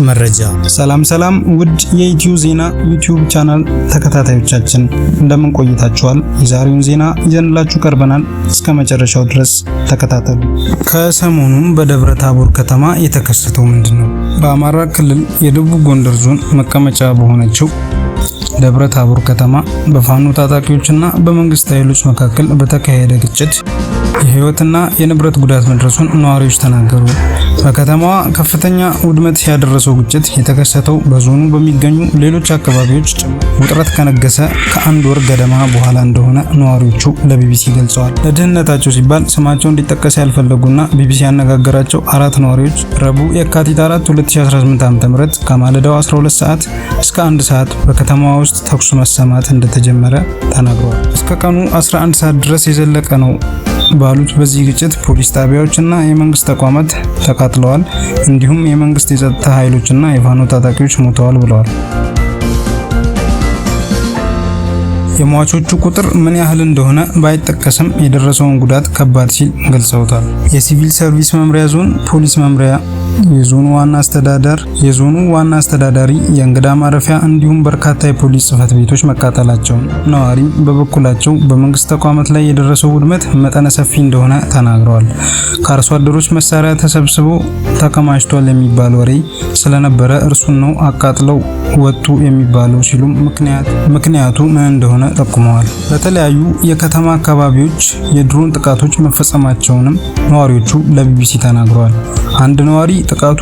መረጃ። ሰላም ሰላም፣ ውድ የኢትዮ ዜና ዩቲዩብ ቻናል ተከታታዮቻችን፣ እንደምን ቆይታችኋል? የዛሬውን ዜና ይዘንላችሁ ቀርበናል። እስከ መጨረሻው ድረስ ተከታተሉ። ከሰሞኑም በደብረ ታቦር ከተማ የተከሰተው ምንድን ነው? በአማራ ክልል የደቡብ ጎንደር ዞን መቀመጫ በሆነችው ደብረ ታቦር ከተማ በፋኖ ታጣቂዎችና በመንግስት ኃይሎች መካከል በተካሄደ ግጭት የህይወትና የንብረት ጉዳት መድረሱን ነዋሪዎች ተናገሩ። በከተማዋ ከፍተኛ ውድመት ያደረሰው ግጭት የተከሰተው በዞኑ በሚገኙ ሌሎች አካባቢዎች ጭምር ውጥረት ከነገሰ ከአንድ ወር ገደማ በኋላ እንደሆነ ነዋሪዎቹ ለቢቢሲ ገልጸዋል። ለደህንነታቸው ሲባል ስማቸው እንዲጠቀስ ያልፈለጉና ቢቢሲ ያነጋገራቸው አራት ነዋሪዎች ረቡዕ የካቲት 4 2018 ዓ.ም ከማለዳው 12 ሰዓት እስከ 1 ሰዓት በከተማዋ ውስጥ ተኩስ መሰማት እንደተጀመረ ተናግረዋል። እስከ ቀኑ 11 ሰዓት ድረስ የዘለቀ ነው ባሉት በዚህ ግጭት ፖሊስ ጣቢያዎችና የመንግስት ተቋማት ተቃጥለዋል፣ እንዲሁም የመንግስት የጸጥታ ኃይሎችና የፋኖ ታጣቂዎች ሞተዋል ብለዋል። የሟቾቹ ቁጥር ምን ያህል እንደሆነ ባይጠቀስም የደረሰውን ጉዳት ከባድ ሲል ገልጸውታል። የሲቪል ሰርቪስ መምሪያ፣ ዞን ፖሊስ መምሪያ፣ የዞኑ ዋና አስተዳዳሪ የእንግዳ ማረፊያ እንዲሁም በርካታ የፖሊስ ጽሕፈት ቤቶች መቃጠላቸውን፣ ነዋሪም በበኩላቸው በመንግስት ተቋማት ላይ የደረሰው ውድመት መጠነ ሰፊ እንደሆነ ተናግረዋል። ከአርሶ አደሮች መሳሪያ ተሰብስቦ ተከማችቷል የሚባል ወሬ ስለነበረ እርሱን ነው አቃጥለው ወጡ የሚባለው ሲሉም ምክንያቱ ምን እንደሆነ ጠቁመዋል። በተለያዩ የከተማ አካባቢዎች የድሮን ጥቃቶች መፈጸማቸውንም ነዋሪዎቹ ለቢቢሲ ተናግረዋል። አንድ ነዋሪ ጥቃቱ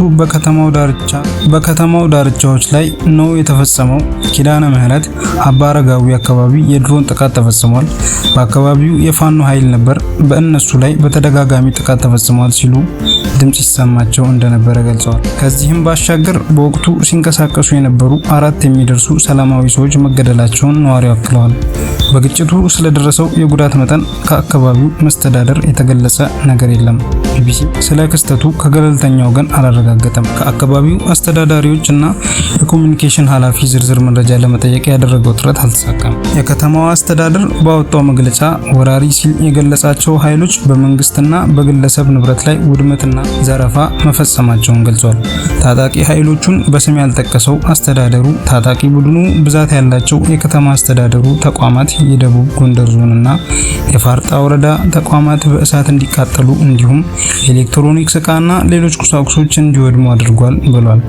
በከተማው ዳርቻዎች ላይ ነው የተፈጸመው። ኪዳነ ምህረት፣ አባ አረጋዊ አካባቢ የድሮን ጥቃት ተፈጽሟል። በአካባቢው የፋኖ ኃይል ነበር። በእነሱ ላይ በተደጋጋሚ ጥቃት ተፈጽሟል ሲሉ ድምጽ ሲሰማቸው እንደነበረ ገልጸዋል። ከዚህም ባሻገር በወቅቱ ሲንቀሳቀሱ የነበሩ አራት የሚደርሱ ሰላማዊ ሰዎች መገደላቸውን ነዋሪው አክለዋል። በግጭቱ ስለደረሰው የጉዳት መጠን ከአካባቢው መስተዳደር የተገለጸ ነገር የለም። ቢቢሲ ስለ ክስተቱ ከገለልተኛ ወገን አላረጋገጠም። ከአካባቢው አስተዳዳሪዎች እና የኮሚኒኬሽን ኃላፊ ዝርዝር መረጃ ለመጠየቅ ያደረገው ጥረት አልተሳካም። የከተማዋ አስተዳደር ባወጣው መግለጫ ወራሪ ሲል የገለጻቸው ኃይሎች በመንግስትና በግለሰብ ንብረት ላይ ውድመትና ዘረፋ መፈጸማቸውን ገልጿል። ታጣቂ ኃይሎቹን በስም ያልጠቀሰው አስተዳደሩ ታጣቂ ቡድኑ ብዛት ያላቸው የከተማ አስተዳደሩ ተቋማት፣ የደቡብ ጎንደር ዞንና የፋርጣ ወረዳ ተቋማት በእሳት እንዲቃጠሉ እንዲሁም ኤሌክትሮኒክስ ዕቃና ሌሎች ቁሳቁሶች እንዲወድሙ አድርጓል ብሏል።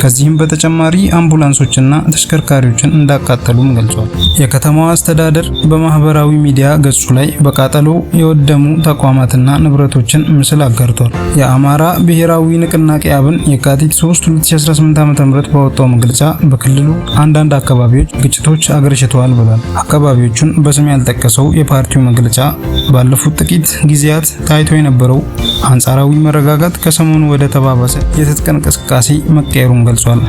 ከዚህም በተጨማሪ አምቡላንሶችና ተሽከርካሪዎችን እንዳቃጠሉም ገልጿል። የከተማዋ አስተዳደር በማህበራዊ ሚዲያ ገጹ ላይ በቃጠሎ የወደሙ ተቋማትና ንብረቶችን ምስል አጋርቷል። የአማራ ብሔራዊ ንቅናቄ አብን የካቲት 3 2018 ዓ.ም ባወጣው መግለጫ በክልሉ አንዳንድ አካባቢዎች ግጭቶች አገርሽተዋል ብሏል። አካባቢዎቹን በስም ያልጠቀሰው የፓርቲው መግለጫ ባለፉት ጥቂት ጊዜያት ታይቶ የነበረው አንጻራዊ መረጋጋት ከሰሞኑ ወደ ተባባሰ የትጥቅ እንቅስቃሴ መቀየሩን ገልጿል።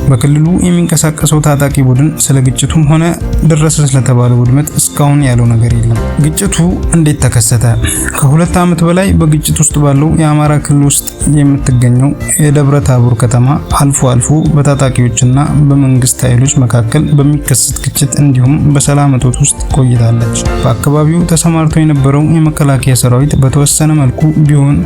በክልሉ የሚንቀሳቀሰው ታጣቂ ቡድን ስለ ግጭቱም ሆነ ደረሰ ስለተባለው ውድመት እስካሁን ያለው ነገር የለም። ግጭቱ እንዴት ተከሰተ? ከ2 ዓመት በላይ በግጭት ውስጥ ባለው የአማራ ክልል ውስጥ የምትገኘው የደብረ ታቦር ከተማ አልፎ አልፎ በታጣቂዎችና በመንግስት ኃይሎች መካከል በሚከሰት ግጭት እንዲሁም በሰላም እጦት ውስጥ ቆይታለች። በአካባቢው ተሰማርቶ የነበረው የመከላከያ ሰራዊት በተወሰነ መልኩ ቢሆን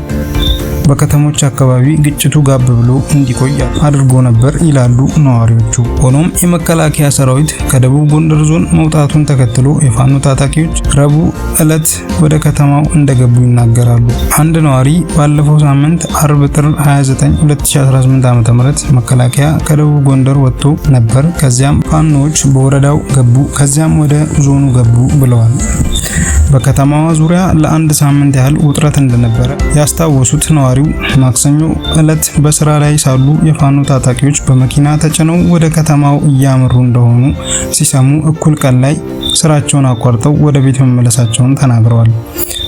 በከተሞች አካባቢ ግጭቱ ጋብ ብሎ እንዲቆይ አድርጎ ነበር ይላሉ ነዋሪዎቹ። ሆኖም የመከላከያ ሰራዊት ከደቡብ ጎንደር ዞን መውጣቱን ተከትሎ የፋኖ ታጣቂዎች ረቡዕ ዕለት ወደ ከተማው እንደገቡ ይናገራሉ። አንድ ነዋሪ ባለፈው ሳምንት አርብ ጥር 29 2018 ዓ.ም መከላከያ ከደቡብ ጎንደር ወጥቶ ነበር። ከዚያም ፋኖዎች በወረዳው ገቡ፣ ከዚያም ወደ ዞኑ ገቡ ብለዋል። በከተማዋ ዙሪያ ለአንድ ሳምንት ያህል ውጥረት እንደነበረ ያስታወሱት ነዋሪው ማክሰኞ ዕለት በስራ ላይ ሳሉ የፋኖ ታጣቂዎች በመኪና ተጭነው ወደ ከተማው እያመሩ እንደሆኑ ሲሰሙ እኩል ቀን ላይ ስራቸውን አቋርጠው ወደ ቤት መመለሳቸውን ተናግረዋል።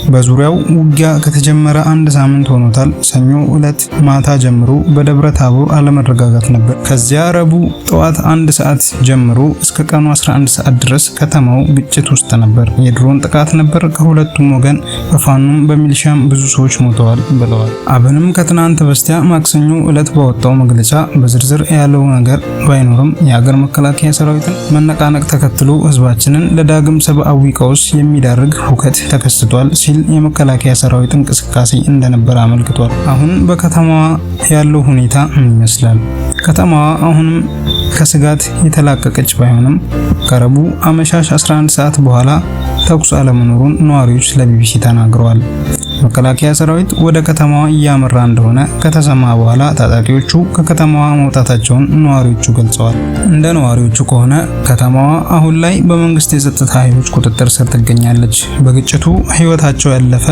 በዙሪያው ውጊያ ከተጀመረ አንድ ሳምንት ሆኖታል። ሰኞ ዕለት ማታ ጀምሮ በደብረ ታቦር አለመረጋጋት ነበር። ከዚያ ረቡዕ ጠዋት 1 ሰዓት ጀምሮ እስከ ቀኑ 11 ሰዓት ድረስ ከተማው ግጭት ውስጥ ነበር። የድሮን ጥቃት ነበር። ከሁለቱም ወገን በፋኖም በሚሊሻም ብዙ ሰዎች ሞተዋል ብለዋል። አብንም ከትናንት በስቲያ ማክሰኞ ዕለት ባወጣው መግለጫ በዝርዝር ያለው ነገር ባይኖርም የሀገር መከላከያ ሰራዊትን መነቃነቅ ተከትሎ ህዝባችንን ለዳግም ሰብአዊ ቀውስ የሚዳርግ ሁከት ተከስቷል ሲል የመከላከያ ሰራዊት እንቅስቃሴ እንደነበረ አመልክቷል። አሁን በከተማዋ ያለው ሁኔታ ምን ይመስላል? ከተማዋ አሁንም ከስጋት የተላቀቀች ባይሆንም ከረቡዕ አመሻሽ 11 ሰዓት በኋላ ተኩስ አለመኖሩን ነዋሪዎች ለቢቢሲ ተናግረዋል። መከላከያ ሰራዊት ወደ ከተማዋ እያመራ እንደሆነ ከተሰማ በኋላ ታጣቂዎቹ ከከተማዋ መውጣታቸውን ነዋሪዎቹ ገልጸዋል። እንደ ነዋሪዎቹ ከሆነ ከተማዋ አሁን ላይ በመንግስት የጸጥታ ኃይሎች ቁጥጥር ስር ትገኛለች። በግጭቱ ህይወታቸው ያለፈ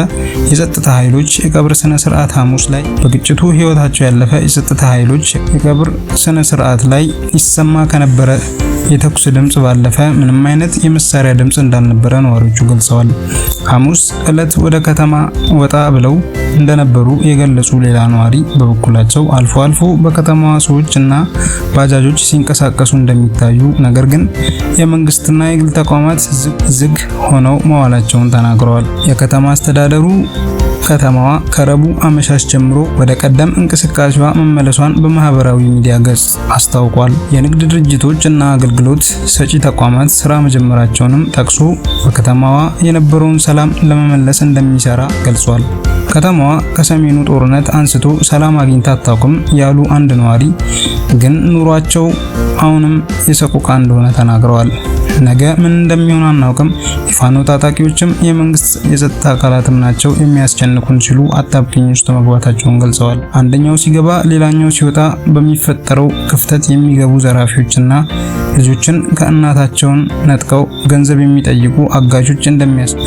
የጸጥታ ኃይሎች የቀብር ስነ ስርዓት ሐሙስ ላይ በግጭቱ ህይወታቸው ያለፈ የጸጥታ ኃይሎች የቀብር ስነ ስርዓት ላይ ይሰማ ከነበረ የተኩስ ድምጽ ባለፈ ምንም አይነት የመሳሪያ ድምጽ እንዳልነበረ ነዋሪዎቹ ገልጸዋል። ሐሙስ ዕለት ወደ ከተማ ወጣ ብለው እንደነበሩ የገለጹ ሌላ ነዋሪ በበኩላቸው አልፎ አልፎ በከተማዋ ሰዎች እና ባጃጆች ሲንቀሳቀሱ እንደሚታዩ፣ ነገር ግን የመንግስትና የግል ተቋማት ዝግ ሆነው መዋላቸውን ተናግረዋል። የከተማ አስተዳደሩ ከተማዋ ከረቡዕ አመሻሽ ጀምሮ ወደ ቀደም እንቅስቃሴዋ መመለሷን በማህበራዊ ሚዲያ ገጽ አስታውቋል። የንግድ ድርጅቶች እና አገልግሎት ሰጪ ተቋማት ስራ መጀመራቸውንም ጠቅሶ በከተማዋ የነበረውን ሰላም ለመመለስ እንደሚሰራ ገልጿል። ከተማዋ ከሰሜኑ ጦርነት አንስቶ ሰላም አግኝታ አታውቅም ያሉ አንድ ነዋሪ ግን ኑሯቸው አሁንም የሰቆቃ እንደሆነ ተናግረዋል። ነገ ምን እንደሚሆን አናውቅም፣ የፋኖ ታጣቂዎችም የመንግስት የጸጥታ አካላትም ናቸው የሚያስጨንቁን ሲሉ አጣብቂኝ ውስጥ መግባታቸውን ገልጸዋል። አንደኛው ሲገባ ሌላኛው ሲወጣ በሚፈጠረው ክፍተት የሚገቡ ዘራፊዎችና ልጆችን ከእናታቸውን ነጥቀው ገንዘብ የሚጠይቁ አጋቾች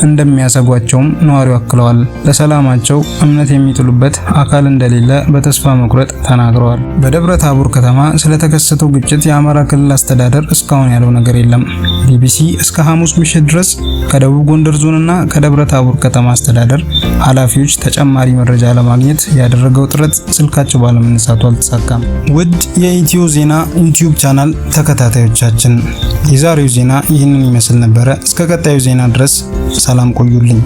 እንደሚያሰጓቸውም ነዋሪው አክለዋል። ለሰላማቸው እምነት የሚጥሉበት አካል እንደሌለ በተስፋ መቁረጥ ተናግረዋል። በደብረ ታቦር ከተማ ስለተከሰተው ግጭት የአማራ ክልል አስተዳደር እስካሁን ያለው ነገር የለም። ቢቢሲ እስከ ሐሙስ ምሽት ድረስ ከደቡብ ጎንደር ዞንና ከደብረ ታቦር ከተማ አስተዳደር ኃላፊዎች ተጨማሪ መረጃ ለማግኘት ያደረገው ጥረት ስልካቸው ባለመነሳቱ አልተሳካም። ውድ የኢትዮ ዜና ዩቲዩብ ቻናል ተከታታዮቻችን፣ የዛሬው ዜና ይህንን ይመስል ነበረ። እስከ ቀጣዩ ዜና ድረስ ሰላም ቆዩልኝ።